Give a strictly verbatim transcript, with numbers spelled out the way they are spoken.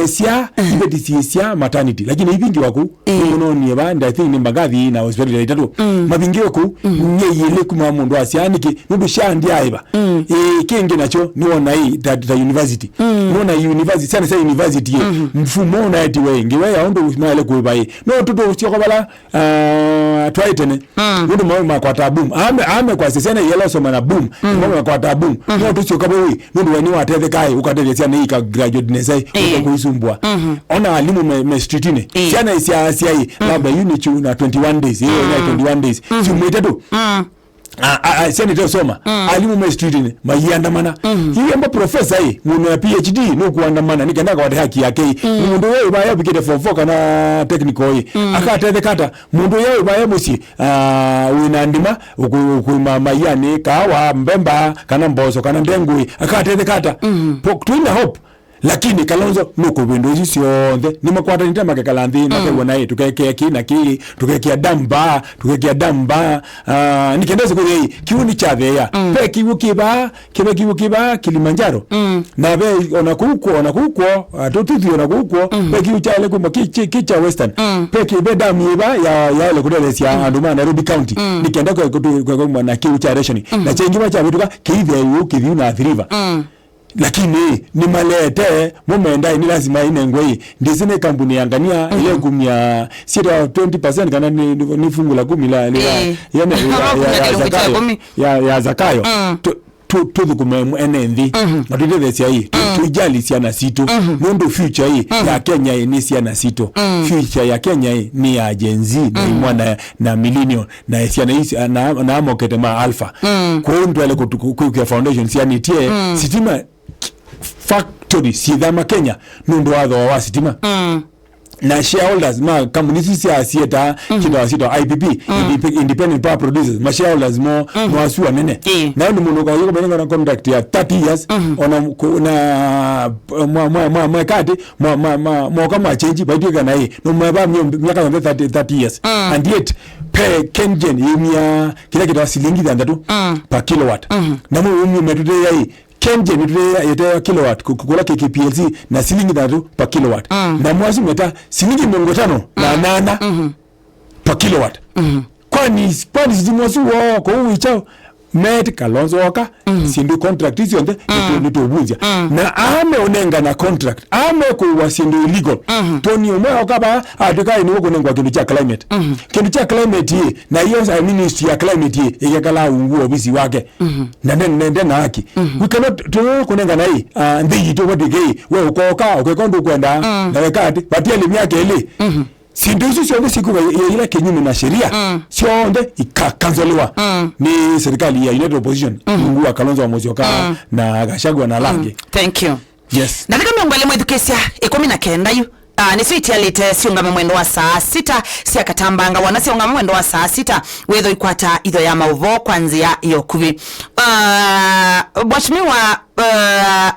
sya, iveti syĩ sya maternity, lakini ivingiwa kũu. Ĩĩ. Nĩmũnonie va, I think nĩ Mbagathi na hospital ya itatũ. Mm. Mavingiwe kũu, mm, nyei ĩlĩ kuma mũndũ asya nĩkĩ, nũndũ sha ndyaĩva. Mm. Ĩĩ, kĩngĩ nakyo, nĩwona ĩ, ta, ta university. Mm. Nĩwona university, syana sya university ĩ, mm-hmm, mfumo ũnaetiwe ĩ, ngewa ya ũndũ maĩle kũĩva ĩ. No tũtũ syoka vala, ah, twaĩ tene. Mm. Nũndũ maũndũ makwata boom. Ame, ame kwasya syana iela soma na boom. Mm. Maũndũ makwata boom. Mm. No tũsyoka vau ĩ, nũndũ we nĩwatetheka ĩ, ũkatethya syana ika graduate nesa ĩ, ũte kũisumbua. Mm-hmm. Ona alimu me, me streetini. Ĩĩ. Syana isyaasya ĩ, mm, labda yu nĩ chu na twenty-one days. Ĩyo ĩna twenty-one days. Mm. Syumwa itatũ. Mm. A, a, a, syana ite soma. Mm. Alimu me streetini, maiandamana. Mm. Iwemba professor ĩ, mũndũ ya P H D, nũkũandamana, nĩ kenda akwate haki yake ĩ. Mm. Mũndũ ũyũ ĩvaya vikĩte form four kana technical ĩ, mm, akatetheka ata? Mũndũ ũyũ ĩvaya mũsyĩ, ah, wĩna ndima, ũkũ-, ũkũĩma maianĩ, kaawa, mbemba, kana mboso, kana ndengũ ĩ, akatetheka ata? Mm. Po-, twĩna hope. Lakini Kalonzo nũkũvĩndũ isu syonthe. Nĩmakwatanĩte makekala nthĩ, mm, makew'ana ĩ, tũkekĩa kĩ na kĩ, tũkekĩa dam bar, tũkekĩa dam bar. Ah, nĩ kenda sikuthi ĩ, kĩu nĩ kyatheea. Mm. Ve kĩw'ũ kĩva, kĩve kĩw'ũ kĩva Kilimanjaro. Mm. Na ve ona kũu kw'o, ona kũu kw'o, ah, tũtuthi ona kũu kw'o, mm, ve kĩw'ũ kyaĩle kuma kĩ, kĩ, kĩ kya Western. Mm. Ve kĩ, ve dam yĩva ya, yaĩle kũteleesya, mm, andũ ma Nairobi County. Mm. Nĩ kenda kwe, kwe, kwe, kwe, na kĩw'ũ kya ration. Mm. Na kyaingĩ va kyavĩtũka, kĩithĩa ĩũũ kĩthiu na Athi River. Mm. Lakini nĩmalete, mũmenda, nĩ lazima inengwe ĩ. Ndĩsĩ nĩ kambuni ya ngania, mhm, ĩla ĩkumya syĩtawa twenty percent kana nĩ, nĩ, nĩ fungu la kumi la, la, eh, ya, ya, ya, ya, ya Zakayo. Kumi. Ya, ya Zakayo. Mm. Tu-, tu-, tũthũkũme ene nthĩ. Mhm. Na tũitetheesya ĩ. Tu-, mm, tũijali syana sitũ. Mhm. Nũndũ future ĩ, mhm, ya Kenya ĩ, nĩ syana sitũ. Mm. Future ya Kenya ĩ, nĩ ya Gen Z, na, mm, imwana na millennial. Na syana isi, na, na amokete ma alpha. Mm. Kwoou ndwaĩle kũtu-, kũ-, kwĩkĩa foundation syanĩtye, mm, sitima factory syĩthama Kenya nũndũ wa thooa wa sitima. Mm. Na shareholders ma kambuni isu sya syĩtaa, mm, kĩtawa syĩtawa I P P, mm, Indep-, Independent Power Producers, ma shareholders mo, mm, no asu anene. Ĩĩ. Na nĩ mũndũ ũkaũya kũmenya na contract ya thirty years, mm, ona ku-, na mwa-, mwa-, mwa-, mwekati, mwa-, mwa-, mwa-, moka ma change, vaitwĩka na ĩ, no mweva myo-, myaka yonthe thirty, thirty years. Mm. And yet, pe KenGen yumia kĩla kĩtawa silingi thanthatũ, mm, per kilowatt. Mm. Namo umie metũteea ĩ, KenGen ĩtũteea, ĩteea kilowatt, ku-, kũla K K P L C na silingi thanthatũ per kilowatt. Mm. Namo asu meta silingi mĩongo ĩtano na nana, mm-hmm, per kilowatt. Mm-hmm. Kwani, kwani sitima ũsu woo kũu wĩ kyaũ? Met Kalonzo oka, mm, syĩndũ contract isu syonthe, mm, nĩtũ-, nĩtũvunzya. Mm. Na ameũnengana contract, amekũwa syĩndũ illegal. Mm-hmm. Tony ũmwe oka vaa, atwĩka nĩwe kũnengwa kĩndũ kya climate. Mm-hmm. Kĩndũ kya climate ĩ, na iyo, uh, ministry ya climate ĩ, ĩkekala ungu wa ovisi wake. Mm-hmm. Na nde-, nde-, nde na haki. Mm-hmm. We cannot, tũnengana ĩ, uh, nthĩ yitũ vatwĩke ĩ, we ũkoka, ũkeka ũndũ ũkwenda, mm, na weka ati, vatiele myaka ĩlĩ. Mm-hmm. Syĩndũ isu syonthe syĩkwĩka yĩla kĩnyume na sheria, mm, syonthe ikakansoliwa, mm, nĩ serikali ya United Opposition, mm, ungu wa Kalonzo wa Musyoka, mm, na Gachagua na ala angĩ. Mm. Thank you. Yes. Ndatĩka mĩongo ĩlĩ mwĩthukĩĩsya ĩkũmi na kenda yu, ah, nĩsyo itialĩte siũngame mwendo wa saa sita sya katambanga. Wona siũngame mwendo wa saa sita, wĩtho ikwata itho ya maũvoo kwa nzĩa ya ũkuvĩ. Ah, Mheshimiwa, ah,